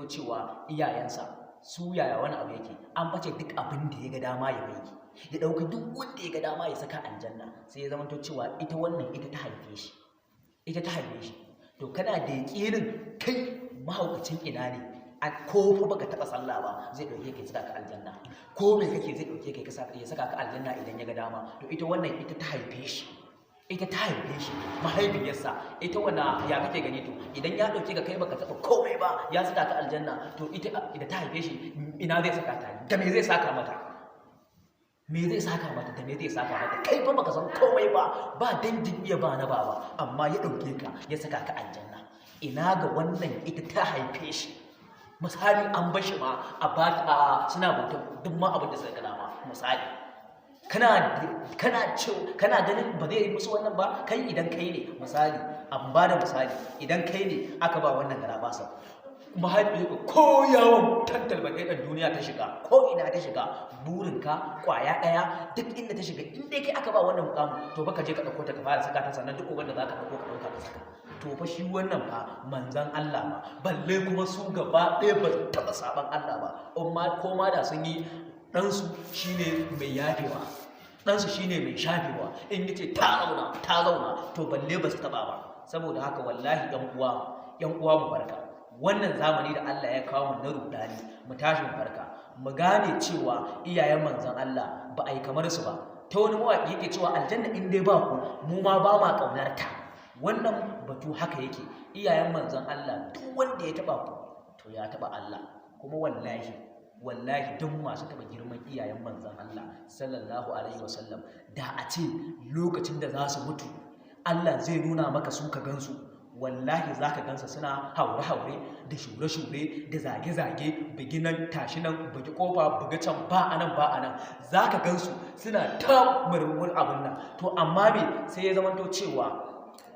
cewa iyayensa su yaya wani abu yake? An face duk abin da ya ga dama ya bai, ya ɗauki duk wanda ya ga dama ya saka aljanna. Sai ya zamanto cewa ita wannan ita ta haife shi, ita ta haife shi. To kana da yaƙinin kai mahaukacin ina ne a ko fa baka taɓa sallah ba, zai ɗauke ka ya saka ka aljanna? Ko me kake, zai ɗauke ka ya saka ka aljanna idan ya ga dama. To ita wannan ita ta haife shi, ita ta haife shi, mahaifiyarsa ita wana ya kake gani? To idan ya ɗauke ka, kai baka taɓa komai ba, ya saka ka aljanna, to ita da ta haife shi ina zai saka ta? Da me zai saka mata? Me zai saka mata? Da me zai saka mata? Kai ba baka san komai ba, ba dangin iya ba na baba, amma ya ɗauke ka ya saka ka aljanna. Ina ga wannan ita ta haife shi? Misali, an bashi ma a ba suna bautar duk ma abin da suka ga dama. Misali, kana ce kana ganin ba zai yi musu wannan ba? Kai idan kai ne, misali, an ba da misali, idan kai ne aka ba wannan garabasa, mahaifiyarka ko yawon tantalba ɗaya duniya ta shiga, ko ina ta shiga, burinka kwaya ɗaya, duk inda ta shiga, in dai kai aka ba wannan mukamin, to baka je ka ɗauko ta ka fara saka ta, sannan duk uban da za ka ɗauko ka ɗauka ka saka. To fa shi wannan fa manzan Allah ba, balle kuma su gaba ɗaya ba su taɓa saban Allah ba. Amma ko ma da sun yi, ɗansu shine mai yafewa, ɗansu shine mai shafewa. In yace ta zauna, ta zauna. To balle ba su taɓa ba. Saboda haka wallahi ɗan uwa, ƴan uwa, mu barka wannan zamani da Allah ya kawo mu na rudani. Mu tashi mu farka, mu gane cewa iyayen manzon Allah ba a yi kamar su ba. Ta wani mawaƙi yake cewa aljanna in dai ba ku, mu ma ba ma ƙaunar ta. Wannan batu haka yake. Iyayen manzon Allah, duk wanda ya taɓa ku, to ya taɓa Allah. Kuma wallahi, wallahi, duk masu taɓa girman iyayen manzon Allah sallallahu alaihi wasallam, da a ce lokacin da za su mutu Allah zai nuna maka su ka gansu, wallahi za ka gansa suna haure-haure da shure-shure da zage-zage, bugi nan, tashi nan, bugi kofa, bugi can, ba a nan, ba a nan. Za ka gansu suna ta murmur abin nan. To amma me sai ya zamanto cewa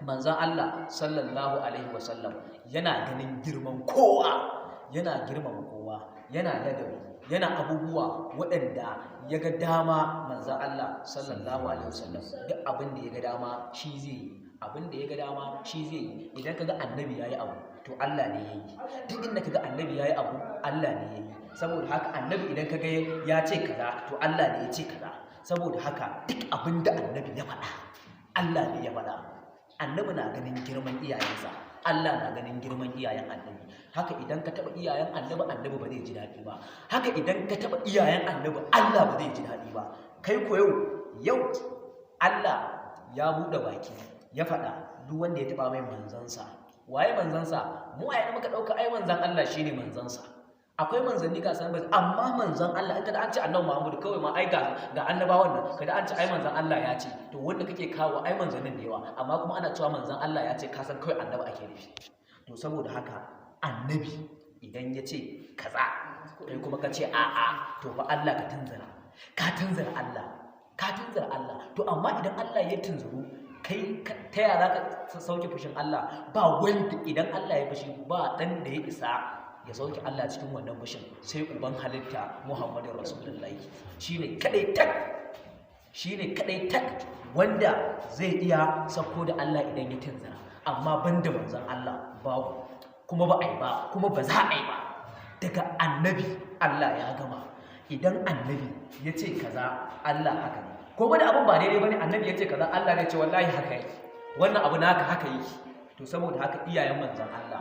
manzon Allah sallallahu alaihi wasallam yana ganin girman kowa, yana girmama kowa, yana ladabi, yana abubuwa waɗanda ya ga dama. Manzon Allah sallallahu alaihi wasallam, duk abin da ya ga dama shi zai yi, abin da ya ga dama shi zai yi. Idan kaga annabi yayi abu, to Allah ne yayi. Duk inda kaga annabi yayi abu, Allah ne yayi. Saboda haka annabi idan kaga ya ce kaza, to Allah ne ya ce kaza. Saboda haka duk abin da annabi ya faɗa, Allah ne ya faɗa. Annabi na ganin girman iyayensa, Allah na ganin girman iyayen annabi. Haka idan ka taɓa iyayen annabi, annabi ba zai ji daɗi ba. Haka idan ka taɓa iyayen annabi, Allah ba zai ji daɗi ba. Kai ko yau, yau Allah ya buɗe baki ya faɗa, duk wanda ya taɓa mai manzansa. Waye manzansa? Mu a yana muka ɗauka ai manzan Allah shine manzansa. Akwai manzanni ga san, amma manzan Allah, in kada an ce annabi Muhammadu kawai ma, ai ga annabawan nan, kada an ce ai manzan Allah ya ce, to wanda kake kawo ai manzannin da yawa, amma kuma ana cewa manzan Allah ya ce, ka san kawai annabi ake nufi. To saboda haka annabi idan ya ce kaza, kai kuma ka ce a'a, to fa Allah ka tunzura, ka tunzura Allah, ka tunzura Allah. To amma idan Allah ya tunzuru, kai ta yaya za ka sauke fushin Allah? Ba wanda, idan Allah ya fushi, ba dan da ya isa ya sauke Allah cikin wannan fushin sai uban halitta Muhammadu Rasulullahi. Shine kadai tak, shine kadai tak wanda zai iya sauko da Allah idan ya tunzura. Amma banda manzon Allah, babu, kuma ba a yi ba, kuma ba za a yi ba. Daga annabi Allah ya gama. Idan annabi ya ce kaza, Allah haka ne. Ko ba da abun ba daidai bane, annabi ya ce kaza, Allah ne ce wallahi haka yake, wannan abu naka haka yake. To saboda haka iyayen manzon Allah